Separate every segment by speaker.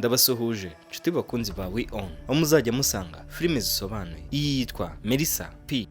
Speaker 1: Ndabasuhuje nshuti bakunzi ba We On, aho muzajya musanga filime zisobanuye. Iyi yitwa Melissa P.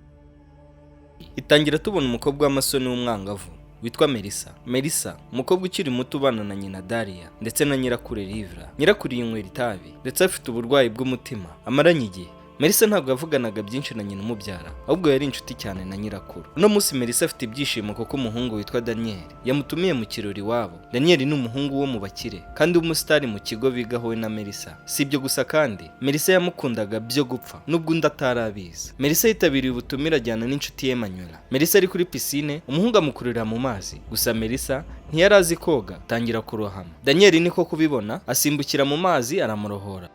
Speaker 1: Itangira tubona umukobwa w'amasoni w'umwangavu witwa Melissa. Melissa, umukobwa ukiri muto ubana na nyina Daria ndetse na nyirakuru Livra. Nyirakuru yinywera itabi ndetse afite uburwayi bw'umutima amaranye igihe. Melissa ntabwo yavuganaga byinshi na nyina umubyara, ahubwo yari inshuti cyane na nyirakuru. Uno munsi Melissa afite ibyishimo kuko umuhungu witwa Daniel yamutumiye mu kirori iwabo. Daniel ni umuhungu wo mu bakire kandi w'umusitari mu kigo bigaho we na Melissa. Si ibyo gusa kandi, Melissa yamukundaga byo gupfa nubwo undi atari abizi. Melissa yitabiriye ubutumire ajyana n'inshuti ye Manuela. Melissa ari kuri pisine, umuhungu amukururira mu mazi. Gusa Melissa ntiyari azi koga, atangira kurohama. Daniel niko kubibona, asimbukira mu mazi aramurohora,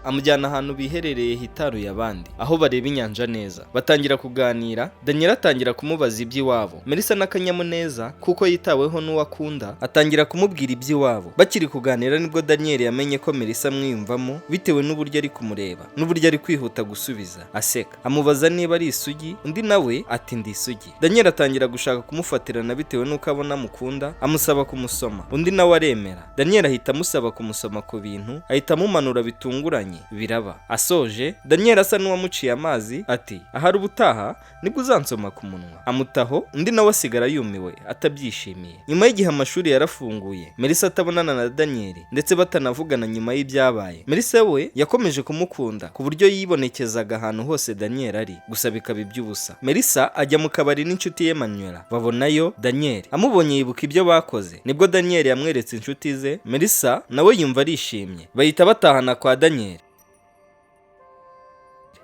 Speaker 1: amujyana ahantu biherereye hitaruye abandi, aho bareba inyanja neza. Batangira kuganira. Daniel atangira kumubaza iby'iwabo. Melissa n'akanyamuneza kuko yitaweho n'uwo akunda, atangira kumubwira iby'iwabo. Bakiri kuganira nibwo Daniel yamenye ko Melissa amwiyumvamo bitewe n'uburyo ari kumureba n'uburyo ari kwihuta gusubiza aseka. Amubaza niba ari isugi, undi nawe ati: "Ndi isugi." Daniel atangira gushaka kumufatirana bitewe n'uko abona amukunda, amusaba kumusoma, undi nawe aremera. Daniel ahita amusaba kumusoma ku bintu, ahita amumanura bitunguranye, biraba. Asoje, Daniel asa n'uwamuciye amazi ati: "Ahari ubutaha nibwo uzansoma ku munwa." Amutaho, undi nawe asigara yumiwe atabyishimiye. Nyuma y'igihe amashuri yarafunguye, Melissa atabonana na Daniel ndetse batanavugana nyuma y'ibyabaye. Melissa we yakomeje kumukunda ku buryo yibonekezaga ahantu hose Daniel ari, gusa bikaba iby'ubusa. Melissa ajya mu kabari n'inshuti ye Manuela, babonayo Daniel. Amubonye yibuka ibyo bakoze. Nibwo Daniel yamweretse inshuti ze. Melissa nawe yumva arishimye, bahita batahana kwa Daniel.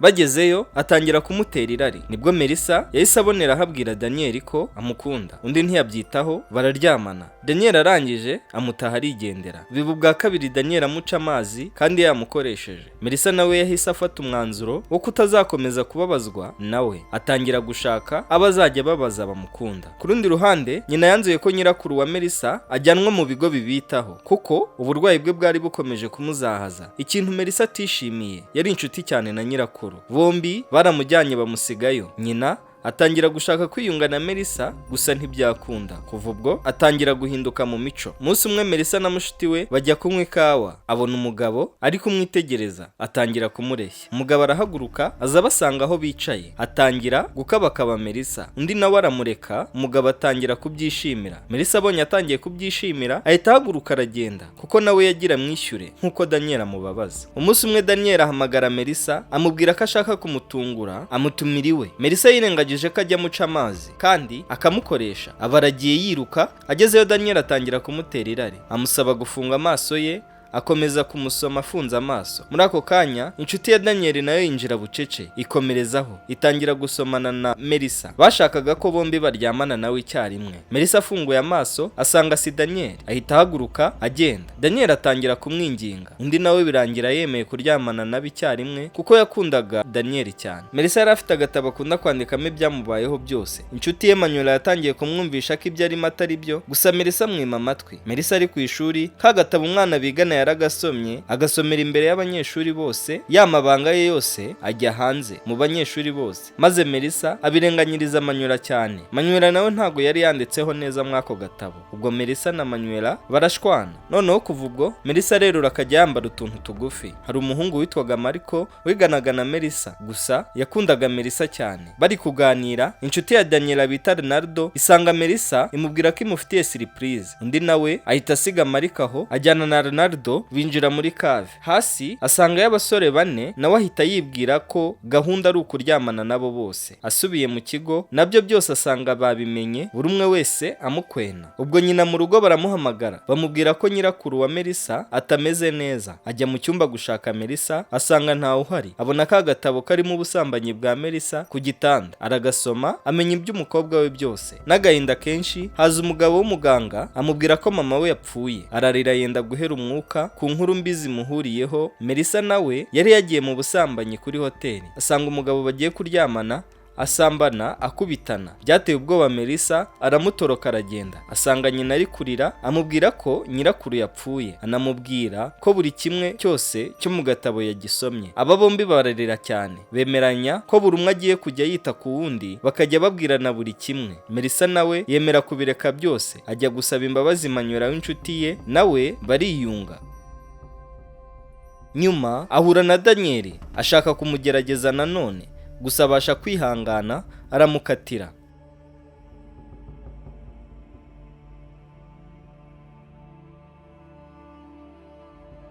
Speaker 1: Bagezeyo atangira kumutera irari. Nibwo Melissa yahise abonera abwira Daniel ko amukunda, undi ntiyabyitaho, bararyamana. Daniel arangije amutaha arigendera. Biba ubwa kabiri Daniel amuca amazi kandi yamukoresheje. Melissa nawe yahise afata umwanzuro wo kutazakomeza kubabazwa nawe, atangira gushaka abo azajya ababaza bamukunda. Ku rundi ruhande, nyina yanzuye ko nyirakuru wa Melissa ajyanwa mu bigo bibitaho kuko uburwayi bwe bwari bukomeje kumuzahaza. Ikintu Melissa atishimiye, yari inshuti cyane na nyirakuru. Bombi baramujyanye bamusigayo. Nyina atangira gushaka kwiyunga na Melissa, gusa ntibyakunda. Kuva ubwo atangira guhinduka mu mico. Umunsi umwe Melissa na mushuti we bajya kunywa ikawa, abona umugabo ari kumwitegereza, atangira kumureshya. Umugabo arahaguruka aza abasanga aho bicaye, atangira gukabakaba Melissa, undi nawe aramureka. Umugabo atangira kubyishimira. Melissa abonye atangiye kubyishimira, ahita ahaguruka aragenda kuko nawe yagira amwishyure nk'uko Daniel amubabaza. Umunsi umwe Daniel ahamagara Melissa, amubwira ko ashaka kumutungura, amutumira iwe. Melissa yirengagije ko ajya amuca amazi kandi akamukoresha, aba aragiye yiruka. Agezeyo, Daniel atangira kumutera irari, amusaba gufunga amaso ye, akomeza kumusoma afunze amaso. Muri ako kanya inshuti ya Daniel nayo yinjira bucece, ikomerezaho, itangira gusomana na Melissa. Bashakaga ko bombi baryamana nawe icyarimwe. Melissa afunguye amaso asanga si Daniel, ahita ahaguruka agenda. Daniel atangira kumwinginga, undi nawe birangira yemeye kuryamana nawe icyarimwe kuko yakundaga Daniel cyane. Melissa yari afite agatabo akunda kwandikamo ibyamubayeho byose. Inshuti ye Manuela yatangiye kumwumvisha ko ibyo arimo atari byo, gusa Melissa amwima amatwi. Melissa ari ku ishuri, ka gatabo umwana bigana yaragasomye, agasomera imbere y'abanyeshuri bose. Ya mabanga ye yose ajya hanze mu banyeshuri bose, maze Melissa abirenganyiriza Manuela cyane. Manuela nawe ntabwo yari yanditseho neza muri ako gatabo. Ubwo Melissa na Manuela barashwana. Noneho kuva ubwo Melissa arerura akajya yambara utuntu tugufi. Hari umuhungu witwaga Mariko wiganaga na Melissa, gusa yakundaga Melissa cyane. Bari kuganira, inshuti ya Daniela bita Ronaldo isanga Melissa, imubwira ko imufitiye surprise. Undi nawe ahita asiga Mariko aho, ajyana na Ronaldo, binjira muri cave. Hasi asangayo abasore bane, nawe ahita yibwira ko gahunda ari ukuryamana nabo bose. Asubiye mu kigo nabyo byose asanga babimenye, buri umwe wese amukwena. Ubwo nyina mu rugo baramuhamagara, bamubwira ko nyirakuru wa Melissa atameze neza. Ajya mu cyumba gushaka Melissa, asanga ntawe uhari. Abona ka gatabo karimo ubusambanyi bwa Melissa ku gitanda, aragasoma, amenya iby'umukobwa we byose. N'agahinda kenshi haza umugabo w'umuganga, amubwira ko mama we yapfuye. Ararira yenda guhera umwuka ku nkuru mbi zimuhuriyeho. Melissa nawe yari yagiye mu busambanyi kuri hoteli, asanga umugabo bagiye kuryamana. Asambana akubitana. Byateye ubwoba Melissa, aramutoroka aragenda, asanga nyina ari kurira, amubwira ko nyirakuru yapfuye, anamubwira ko buri kimwe cyose cyo mu gatabo yagisomye. Aba bombi bararira cyane, bemeranya ko buri umwe agiye kujya yita ku wundi, bakajya babwirana buri kimwe. Melissa nawe yemera kubireka byose, ajya gusaba imbabazi Manuela w'inshuti ye, nawe bariyunga. Nyuma ahura na Daniel, ashaka kumugerageza nanone, gusa abasha kwihangana aramukatira.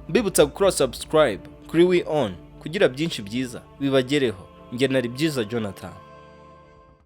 Speaker 1: Mbibutsa gukora subscribe kuri We On kugira byinshi byiza bibagereho. Njye nari Byiza Jonathan.